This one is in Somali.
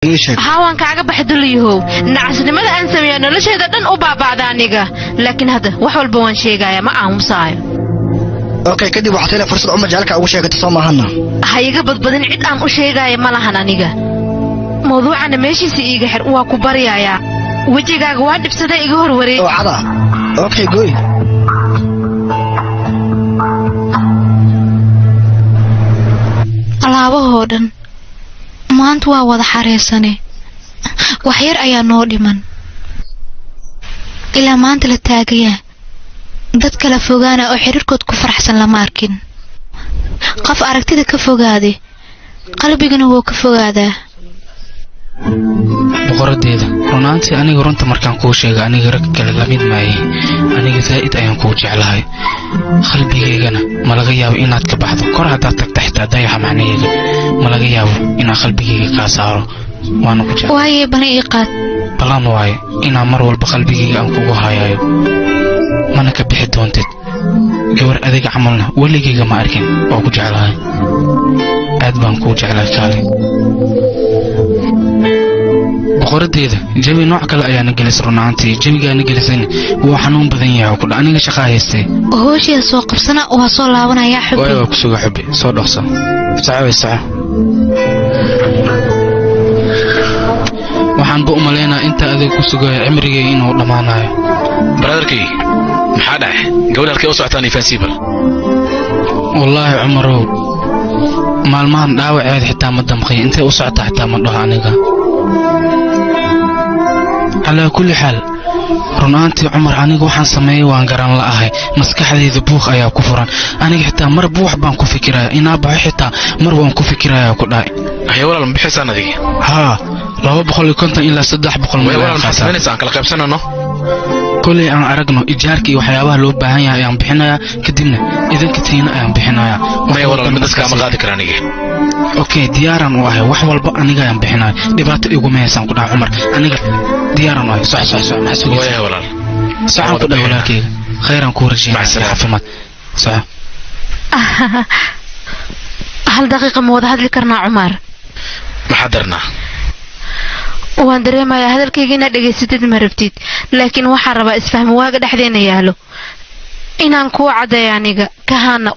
Ii sheeg. Haa, waan kaaga baxay, duliyahow. Nacasnimada aan sameeya nolosheeda dhan u baaba'da aniga, laakiin hadda wax walba waan sheegayaa, ma aamusaayo. Okay, kadib waxaad helay fursad Cumar jecelka ugu sheegato, soo maahana? Ha iga badbadin, cid aan u sheegaya ma lahan aniga. Mawduucana meeshiisa iiga xir, waa ku baryayaa. Wejigaaga waa dhibsaday, iga hor wareeg. Oo cada. Okay, goy. Alaabahoo dhan maanta waa wada xareysane, wax yar ayaa noo dhiman. Ilaa maanta la taagayaa dad kala fogaana oo xiriirkood ku faraxsan lama arkin. Qof aragtida ka fogaaday, qalbigana wuu ka fogaadaa. Boqoradeeda, runaantii aniga runta markaan kuu sheega, aniga rag kale lamid maaye. Aniga zaa'id ayaan kuu jeclahay, qalbigaygana ma laga yaabo inaad ka baxdo. Kor haddaad tagta, xitaa dayaxa macnaheeda ma laga yaabo inaan qalbigayga kaa saaro. Waana ku jeclahay. Waaye, bana ii qaad. Ballan waaye inaan mar walba qalbigayga aan kugu hayayo, mana ka bixi doontid. Gabar adiga camalna weligayga ma arkin. Waa ku jeclahay, aad baan kuu jeclahay. Kaale, boqoradeeda, jawi nooc kale ayaana gelisay. Runaantii jawigaana gelisayna wuu xanuun badan yahay kudha. Aniga shaqaa haystay. Hooshiya soo qabsana, waa soo laabanayaa, waay. Xubbi. Waa ku suga, xubbi, soo dhaqso. Soco way, soco. Waxaanba u malaynaa inta adiga ku sugaya cimrigayga inuu dhammaanayo. Brotherkay, maxaa dhacay? Gabadh halkay u socotaan ifansibal? Wallaahi Cumarow, maalmahan dhaawaceed xitaa ma damqay. Intay u socotaa xitaa ma dhaho aniga. Calaa kulli xaal, run ahaantii Cumar, aniga waxaan sameeyey waan garan la'ahay. Maskaxdayda buuq ayaa ku furan. Aniga xitaa mar buux baan ku fikiraya, inaa baxo xitaa mar waan ku fikiraya ku dhahay. Haye walaal, ma bixisaan adiga? Haa, 250 ilaa 300 way meel walaal, ayaan maxaa qaataa. samaynaysaa? Aan kala qaybsanano. Koley aan aragno, ijaarka iyo waxyaabaha loo baahan yahay ayaan bixinayaa, kadibna idinka tiina ayaan bixinayaa. Wax Maya walaal, walba mid dadka ma markaasi- qaadi kara aniga. Okay, diyaaraan u ahay. Wax walba aniga ayaan bixinaya, dhibaato iguma haysaan ku dhaha Cumar. Aniga diyaaraan u ahay. Soco, soco, soco, maxaa sugaysaa? Wayahay walaal. Socon ku dhahay, walaalkayga, khayraan kuu rajeynaya. Mac salaama. Caafimaad, soco. Hal daqiiqa ma wada hadli karnaa, Cumar? Maxaa darnaa? Waan dareemayaa hadalkayga inaad dhegaysatid ma rabtid, laakiin waxaan rabaa isfahmi waaga dhexdeena yaalo inaan kuu caddeeyo. Aniga kahaana.